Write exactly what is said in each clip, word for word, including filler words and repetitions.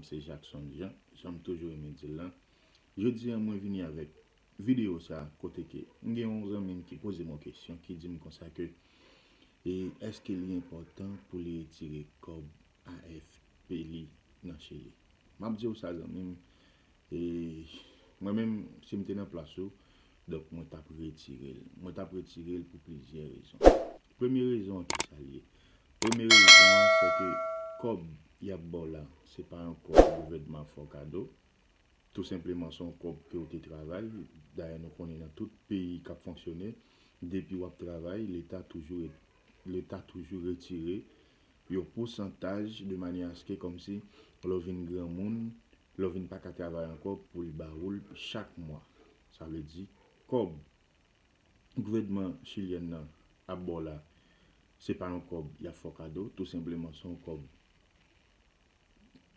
Se Jackson Jean, jan m toujou renmen di l lan. Jodi a, mwen vini avèk videyo sa kote ke m gen yon zanmi m ki poze m yon kesyon, ki di m konsa ke, e, èske li enpòtan pou li retire kòb A F P li nan Chili? M ap di w sa, zanmi m, e, mwen menm, si m te nan plas ou, donk mwen t ap retire l. Mwen t ap retire l pou plizyè rezon. Premye rezon an, ki sa l ye? Premye rezon an, se ke kòb y ap ba w la, se pa yon kòb gouvènman ap fè w kado. Tou senpleman, se yon kòb ke w te travay. Dayè, nou konnen nan tout peyi k ap fonksyone, depi w ap travay, Leta toujou, Leta toujou retire yon pousantaj de manyè aske kòmsi lè w vin granmoun, lè w vin pa ka travay ankò, pou l ba ou l chak mwa. Sa vle di, kòb gouvènman chilyèn nan ap ba w la, se pa yon kòb y ap fè w kado, tou senpleman se yon kòb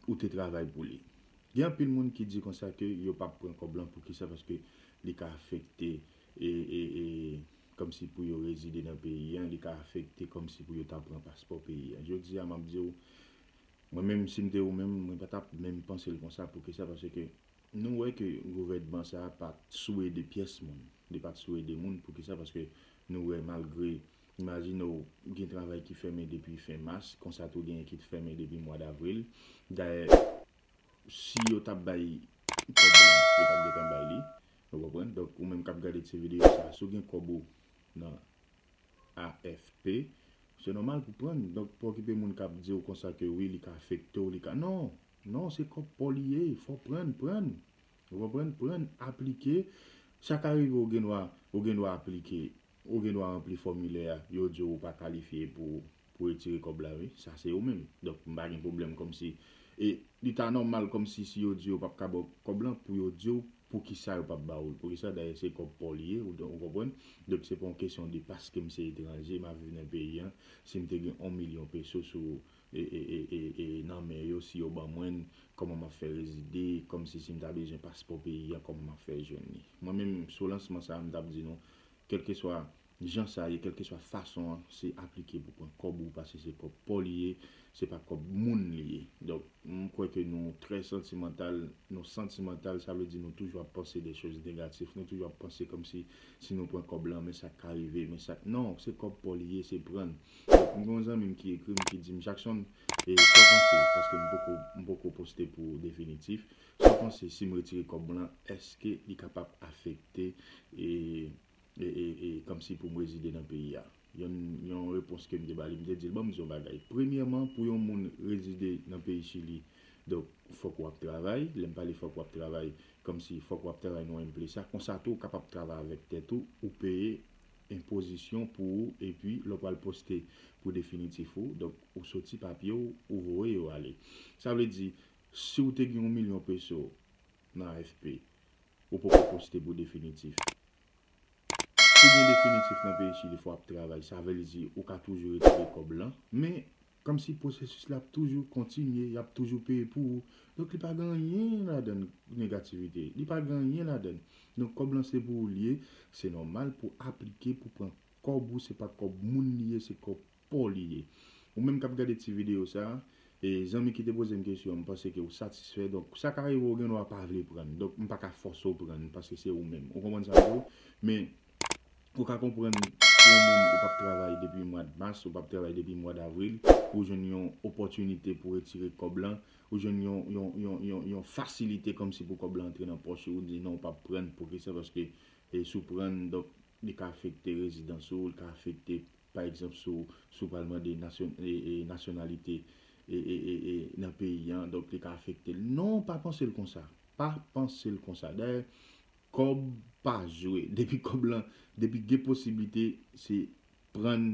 ou te travay pou li. Gen anpil moun ki di konsa ke yo p ap pran kòb lan, poukisa? Paske li ka afekte, e, e, e, kòmsi pou yo rezide nan peyi an, li ka afekte kòmsi pou yo ta pran paspò peyi an. Jodi a, m ap di w, mwen menm, si m te ou menm, mwen pa t ap menm panse l konsa, poukisa? Paske nou wè ke gouvènman sa a pa t sou ede pyès moun. Li pa t sou ede moun. Poukisa? Paske nou wè, malgre, imajine w, gen travay ki fèmen depi fen mas, konsa tou genyen ki t fèmen depi mwa davril. Dayè, si yo t ap bay kòb lan, yo t ap gentan bay li. Ou konprann? Donk, ou menm k ap gade ti videyo sa, si w gen kòb ou nan A F P, se nòmal pou pran. Donk, pa okipe moun k ap di w konsa ke wi, li ka afekte w, li ka, non, non, se kòb pa w li ye, fò w pran, pran. Ou konprann? Pran, aplike. Sa ka rive w gen dwa, ou gen dwa aplike, ou gen dwa ranpli fòmilè a, yo di w ou pa kalifye pou, pou retire kòb la, wi. Sa se ou menm. Donk, m pa gen pwoblèm kòmsi. E li ta nòmal kòmsi si yo di yo p ap ka ba w kòb lan, pou yo di w poukisa yo p ap ba ou l. Poukisa? Dayè, se kòb pa w li ye, ou, ou konprann? Donk, se pa yon kesyon de paske m se etranje, m ap viv nan peyi an, si m te gen yon milyon peso sou, e, e, e, e, e, nan men yo, si yo ban mwen l, kòman m ap fè rezide, kòmsi si m ta bezwen paspò peyi an, kòman m ap fè jwenn li. Mwen menm, sou lansman sa a, m t ap di nou, kèlkeswa jan sa ye, kèlkeswa fason an, se aplike pou pran kòb ou, paske se kòb pa w li ye, se pa kòb moun li ye. Donk, m kwè ke nou trè santimantal, nou santimantal, sa vle di nou toujou ap panse de choz negatif, nou toujou ap panse kòmsi si nou pran kòb lan, men sa k ka rive, men sa, non, se kòb pa w li ye, se pran l. Donk, m gen yon zanmi m ki ekri m, ki di m, Jackson, e, sa w panse, paske m poko, m poko poste pou definitif, sa w panse si m retire kòb lan, èske li kapab afekte, e, e, e, e, kòmsi pou m rezide nan peyi a? Yon, yon repons ke m te ba li, m te di l, ban m di yon bagay. Premyèman, pou yon moun rezide nan peyi Chili, donk, fòk w ap travay. Lè m pale fòk w ap travay, kòmsi fòk w ap travay nan yon M P S A. Konsa tou, ou kapab travay avèk tèt ou, ou peye enpozisyon pou ou, epi lè w pral poste pou definitif ou, donk, ou soti papye w, ou voye yo ale. Sa vle di, si w te gen yon milyon peso nan A F P, ou poko poste pou definitif. Pou gen definitif nan peyi Chili, fò w ap travay. Sa vle di, ou ka toujou retire kòb lan, men kòmsi pwosesis la ap toujou kontinye, y ap toujou peye pou ou. Donk, li pa gen anyen ladan negativite. Li pa gen anyen ladan. Donk, kòb lan se pou ou li ye, se nòmal pou aplike, pou pran kòb ou, se pa kòb moun li ye, se kòb pa w li ye. Ou menm k ap gade ti videyo sa a, e zanmi ki te poze m kesyon, m panse ke w satisfè. Donk, sa ka rive w gen dwa pa vle pran l. Donk, m pa ka fòse w pran l, paske se ou menm. Ou konprann sa m di w? Men, ou ka konprann pou yon moun ou p ap travay depi mwa mas, ou p ap travay depi mwa davril, ou jwenn yon opòtinite pou retire kòb lan, ou jwenn yon, yon, yon, yon, yon fasilite kòmsi pou kòb lan antre nan pòch ou, ou di non, ou p ap pran l. Poukisa? Paske, e, si w pran l, donk, li ka afekte rezidans ou, li ka afekte pa egzanp, si w, si w pral mande nasyon-, e, e, nasyonalite, e, e, e, e, nan peyi an, donk li ka afekte l. Non, pa panse l konsa. Pa panse l konsa. Dayè, kòb pa jwe. Depi kòb lan, depi gen posiblite, se pran l.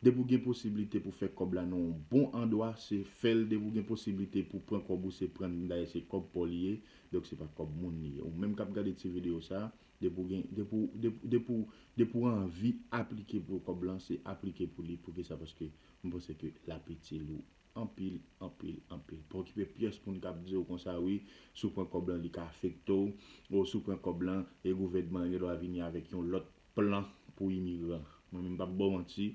Depi w gen posiblite pou fè kòb la nan yon bon andwa, se fè l. Depi w gen posiblite pou pran kòb ou, se pran l. Dayè, se kòb pa w li ye, donk se pa kòb moun li ye. Ou menm k ap gade ti videyo sa a, depi w gen, depi w, depi, depi w, depi w anvi aplike pou kòb lan, se aplike pou li. Poukisa? Paske m panse ke l ap itil ou anpil, anpil, anpil. Pa okipe pyès moun k ap di w konsa, wi, si w pran kòb lan, li ka afekte w, ou si w pran kòb lan, e gouvènman an gen dwa vini avèk yon lòt plan pou imigran. Mwen menm, m p ap ba w manti,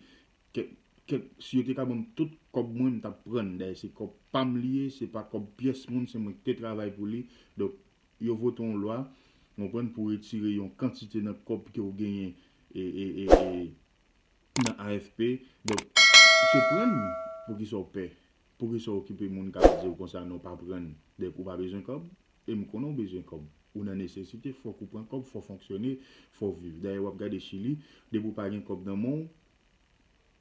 ke, kèk, si yo te ka ban m tout kòb mwen, m t ap pran l. Dayè, se kòb pa m li ye, se pa kòb pyès moun, se mwen ki te travay pou li. Donk, yo vote yon lwa, w konprann, pou retire yon kantite nan kòb ke w genyen e, e, e, e, nan A F P. Donk, se pran l, poukisa w pè? Poukisa w okipe moun k ap di w konsa non, pa pran l? Donk, ou pa bezwen kòb? E m konnen w bezwen kòb. Ou nan nesesite, fòk ou pran kòb, fò w fonksyone, fò w viv. Dayè, w ap gade Chili, depi w pa gen kòb nan men w,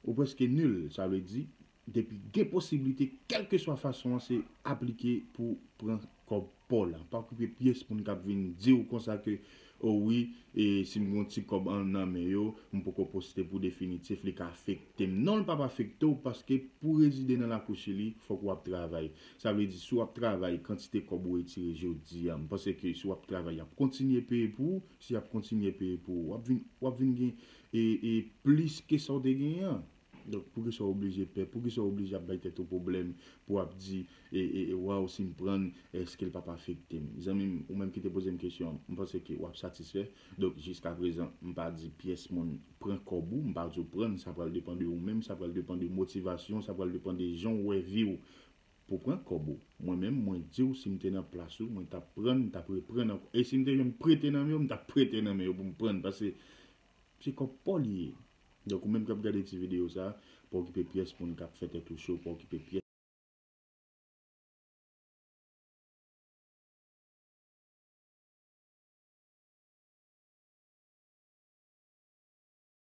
ou prèske nil. Sa vle di, depi gen posiblite, kèlkeswa fason an, se aplike pou pran kòb pa w la. Pa okipe pyès moun k ap vin di w konsa ke, o wi, e si m gen yon ti kòb an nan men yo, m poko poste pou definitif, li ka afekte m. Non, l p ap afekte w, paske pou w rezide nan lakou Chili, fòk w ap travay. Sa vle di, si w ap travay, kantite kòb ou retire jodi a, m panse ke si w ap travay, y ap kontinye peye pou ou. Si y ap kontinye peye pou ou, w ap vin, w ap vin gen e, e plis ke sa w te genyen an. Donk, poukisa w oblije pè? Poukisa w oblije ap bay tèt ou pwoblèm pou w ap di, e, e, e, waw, si m pran l, èske l p ap afekte m? Zanmi m, ou menm ki te poze m kesyon an, m panse ke w ap satisfè. Donk, jiskaprezan, m pa di pyès moun pran kòb ou, m pa di w pran l, sa pral depann de ou menm, sa pral depann de motivasyon, sa pral depann de jan w wè vi w pou pran kòb ou. Mwen menm, mwen di w, si m te nan plas ou, mwen t ap pran l, m t ap reprann ankò. E si m te jwenn prete nan men yo, m t ap prete nan men yo pou m pran l, paske se kòb pa w li ye. Donk, ou menm k ap gade ti videyo sa, pa okipe pyès moun k ap fè tèt ou cho, pa okipe pyès